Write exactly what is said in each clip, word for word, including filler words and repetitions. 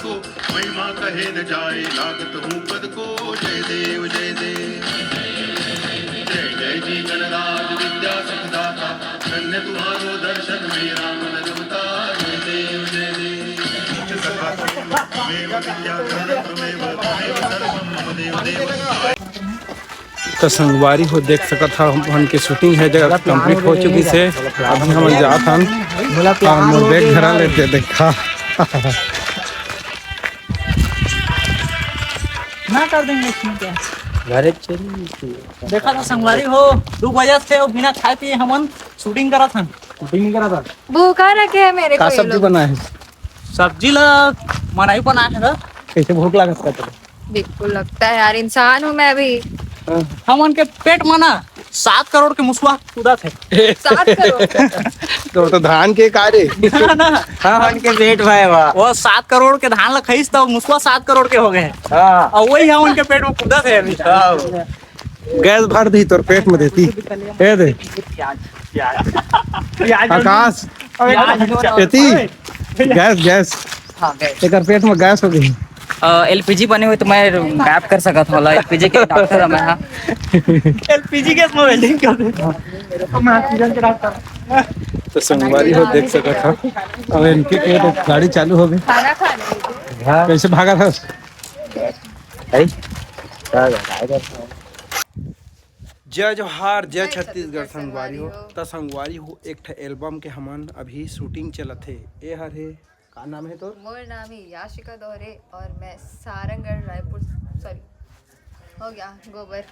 महिमा कहे न जाए, लागत हूँ पद को। जय देव, जय देव, जय जय जी गणराज विद्या सुखदाता, धन्य तुम्हारो दर्शन मेरा मन रमता। जय देव, जय देव, उच्च सखा में विद्या में सर्वम मम देव देव। तो संगवारी हो, देख सकत हा, हमन के शूटिंग है जगह कंप्लीट हो चुकी से। अभी हमन जात हन और मोर बैग धरा लेते देखा। ना कर देंगे इसमें क्या? घरे चली। देखा था संगवारी हो, दो बजे से बिना खाए पिए हमन शूटिंग करत हन। शूटिंग नहीं करा था। भूखा रखे है मेरे का को ये सब्जी लोग। बना है? सब्जी ला मनाई बना है ना। कैसे भूख लागत का तेरे? बिल्कुल लगता है यार, इंसान हूँ मैं भी। हाँ। हमन के पेट में ना सात करोड़ के मुसवा कूदत है। सात करोड़। तो, तो धान के का रे? ना, ना। हाँ, धान के पेट में है वह। वो सात करोड़ के धान ला खाइस तो मुसवा सात करोड़ के हो गए। हाँ। और वही हमन के पेट में कूदत है अभी। हाँ। गैस भर दी तोर पेट में देती। ए दे। आकाश, एती। Gas, gas. हाँ, गैस। एकर पेट में गैस हो गई। अ, एलपीजी बने हुए तो मैं गायब कर सकत हूँ, एलपीजी के डॉक्टर हूँ मैं, हाँ। एलपीजी गैस में वेल्डिंग कर दे। तो मैं ऑक्सीजन के डॉक्टर। तो संगवारी हो, देख सकत हा, अब इनके के तो गाड़ी चालू हो गई। खाना खा रहे थे। हाँ। कैसे भागा था? अरे, क्या कर रहा है? जय जोहार, जय जय छत्तीसगढ़ छत्तीसगढ़ संगवारी हो। संगवारी हो। त संगवारी हो, एक ठे एल्बम के हमन अभी शूटिंग चलत हे। ए हर हे, का नाम हे तोर? मोर नाम हे याशिका दोहरे और मैं सारंगढ़, रायपुर, सॉरी, हो गया, गोबर।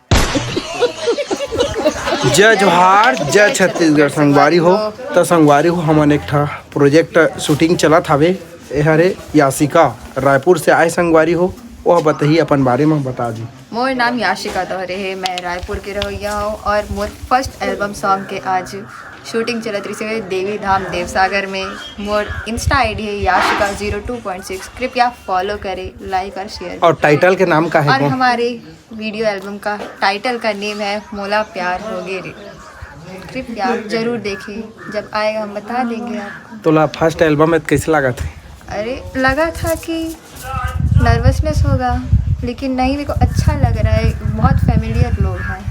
जय जोहार, जय छत्तीसगढ़ संगवारी हो। त संगवारी हो, हमन एक ठा प्रोजेक्ट शूटिंग चलत हावे। ए हरे याशिका, रायपुर से आए संगवारी हो, ओह बतही अपन बारे में बता दी। मोर नाम याशिका दोहरे हे, मैं रायपुर के रहोइया हूँ और मोर फर्स्ट एल्बम सॉन्ग के आज शूटिंग चलत रही से देवी धाम देवसागर में। मोर इंस्टा आईडी है Yashika zero two point six, कृपया फॉलो करें, लाइक और शेयर और करें। टाइटल के नाम का है और कौन? हमारे वीडियो एल्बम का टाइटल का नेम है मोला प्यार होगे रे। कृपया जरूर देखें, जब आएगा हम बता देंगे आपको। तोला फर्स्ट एल्बम में कैसे लगा था? अरे, लगा था कि नर्वसनेस होगा, लेकिन नहीं, मेरे को अच्छा लग रहा है, बहुत फेमिलियर लोग हैं।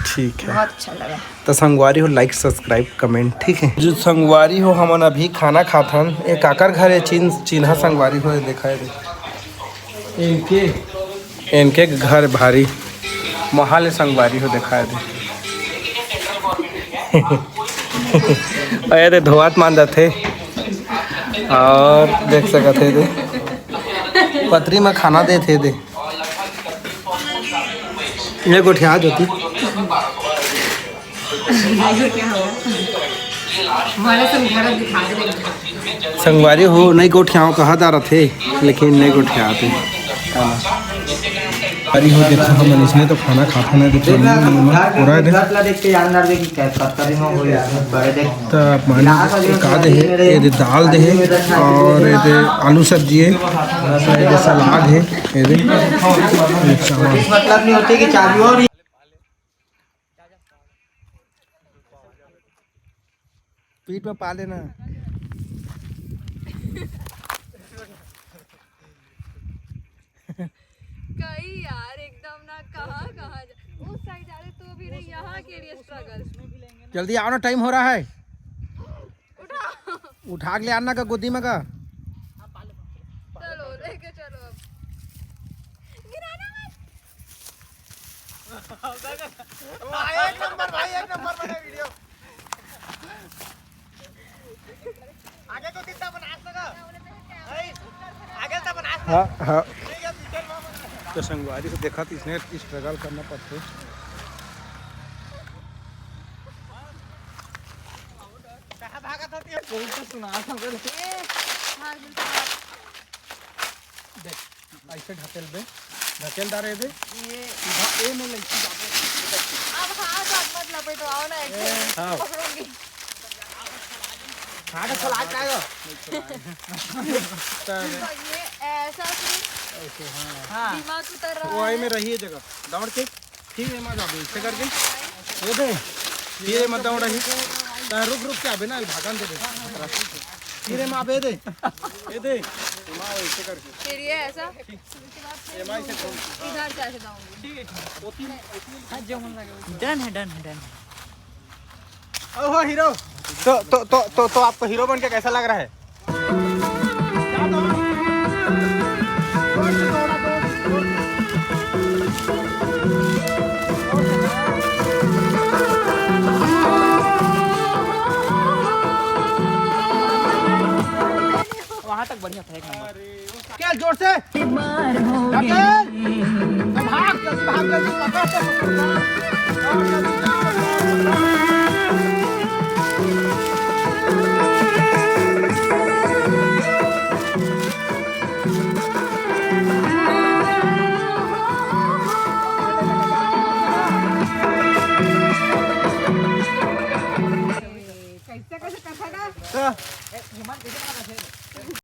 ठीक है। बहुत अच्छा लगा। तो संगवारी हो, लाइक, सब्सक्राइब, कमेंट, ठीक है। जो संगवारी हो, हमन अभी खाना खाथन। ए काकर घर है, चिन्ह, चिन्हा संगवारी हो, देखा है, देख। इनके, इनके घर भारी महल है संगवारी हो, देखा है, देख। अरे, धोआत मान जाथे। और देख सकत हे दे, पतरी में खाना देथे दे। ये गोठिया जोती। संगवारी हो, नहीं गोठियाओ कहा जा रथे, लेकिन नहीं गोठियाते। अरे हो, देखो, हमन इसने तो खाना खाथन, देखो, पूरा दे। त पानी का दे हे, ये दे दाल दे हे, और ये दे आलू सब्जी हे, ये दे सलाद हे, ये दे, ये चावल। मतलब नहीं होती कि चाबी और पीठ में पा लेना। कई यार, एकदम ना, कहाँ, कहाँ जा, उस साइड जा रहे तो भी नहीं, यहाँ के लिए स्ट्रगल। जल्दी आओ ना, टाइम हो रहा है। उठा। उठा के ले आना का गोदी में का। चलो, लेके चलो अब। गिराना मत। वाह, एक नंबर भाई, एक नंबर बना वीडियो। आगे को कितना बना सका? भाई, आगे तो बना सका। हाँ, हाँ। ठीक है, पीछे लो। तो संगवारी को देखा तो इसने स्ट्रगल करना पड़ते। कहाँ भागा था तू? कोई तो सुना था बोले। ए, भाग, बिल्कुल भाग। देख, ऐसे ढकेल दे, ढकेल डारे दे। ये सीधा ए में लइकी जाबे। अब हाथ, हाथ मत लपेटो, आओ ना, एक ए, हाँ। पकड़ूंगी। हाथ चला के आएगा। तो ये ऐसा कि ऐसे, हाँ। हाँ। दिमाग उतर रहा वो आई है। में रही है जगह, दौड़ के। फिर एमा जाबे, ऐसे करके। ये दे। फिर एमा दौड़ रही। ता रुक, रुक के आबे ना, भागन दे दे। फिर एमा आबे दे। ये दे। फिर ये ऐसा इधर से ऐसे जाऊंगी। डन है, डन है, डन है। ओहो हीरो। तो तो तो तो, तो आपको हीरो बन के कैसा लग रहा है? वहां तक बढ़िया था, एक नंबर। क्या जोर से? राकेश! भाग, जल्दी भाग, जल्दी पकड़, पकड़, पकड़।